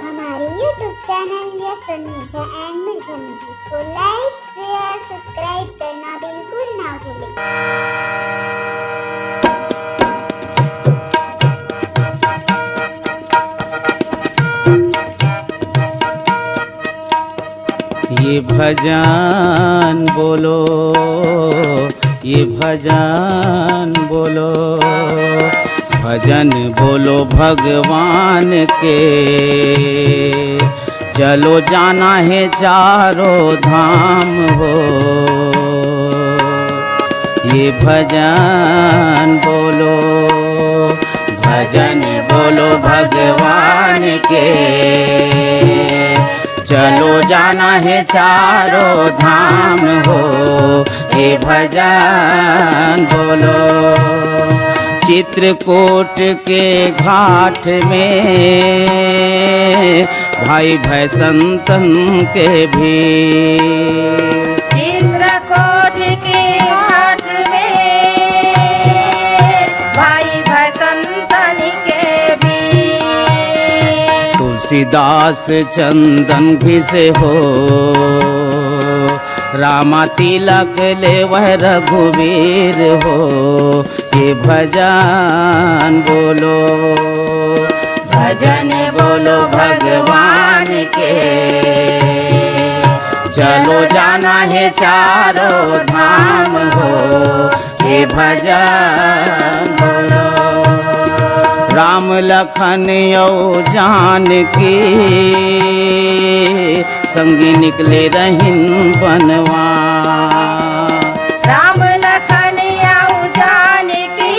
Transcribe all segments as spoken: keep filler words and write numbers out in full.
हमारे YouTube channel Yashwant Mirza and Mirza music को लाइक, share, subscribe करना बिल्कुल ना भूलें। ये भजन बोलो, ये भजन बोलो, भजन बोलो भगवान के। चलो जाना है चारों धाम हो, ये भजन बोलो, भजन बोलो भगवान के। चलो जाना है चारों धाम हो, ये भजन बोलो। चित्रकूट के घाट में भाई भैसंतन के भी। चित्रकूट के घाट में भाई भैसंतन के भी। तुलसीदास चंदन घिसे हो, रामा तिलक लेवै रघुवीर हो। ये भजन बोलो, भजन बोलो भगवान के। चलो जाना है चारों धाम हो, ये भजन बोलो। राम लखन अउ जानकी संगी निकले रहिन बनवा। राम लखन अउ जानकी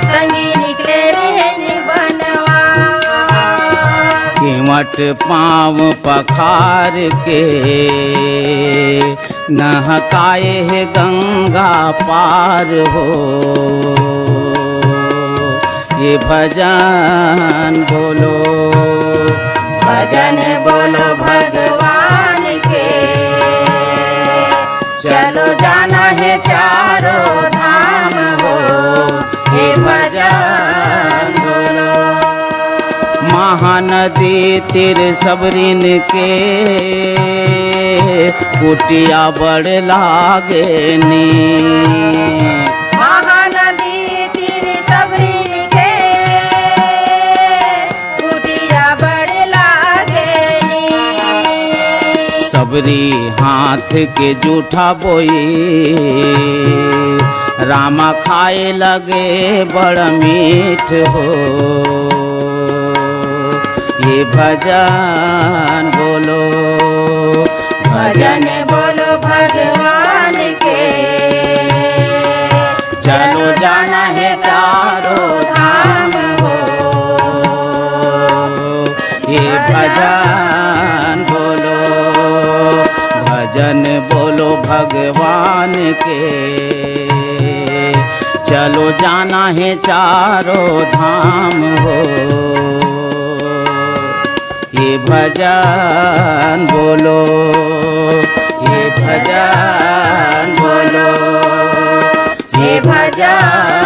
संगी निकले रहिन बनवा। केवट पाँव पखार के नहकाए हे गंगा पार हो। ये भजन बोलो, भजन बोलो भगवान के। चलो जाना है चारों धाम हो, ये भजन बोलो। महानदी तीर सबरिन के कुटिया बड़ लागे नी। महानदी तीर सबरिन के कुटिया बड़ लागे नी। सबरी हाथ के जूठा बोई, रामा खाए लगे बड़ मीठ हो। ये भजन बोलो, भजन बोलो भगवान के। चलो जाना है चारों धाम हो। ये भजन बोलो, भजन बोलो भगवान के। चलो जाना है चारों धाम हो। ये भजन बोलो, ये भजन बोलो, ये भजन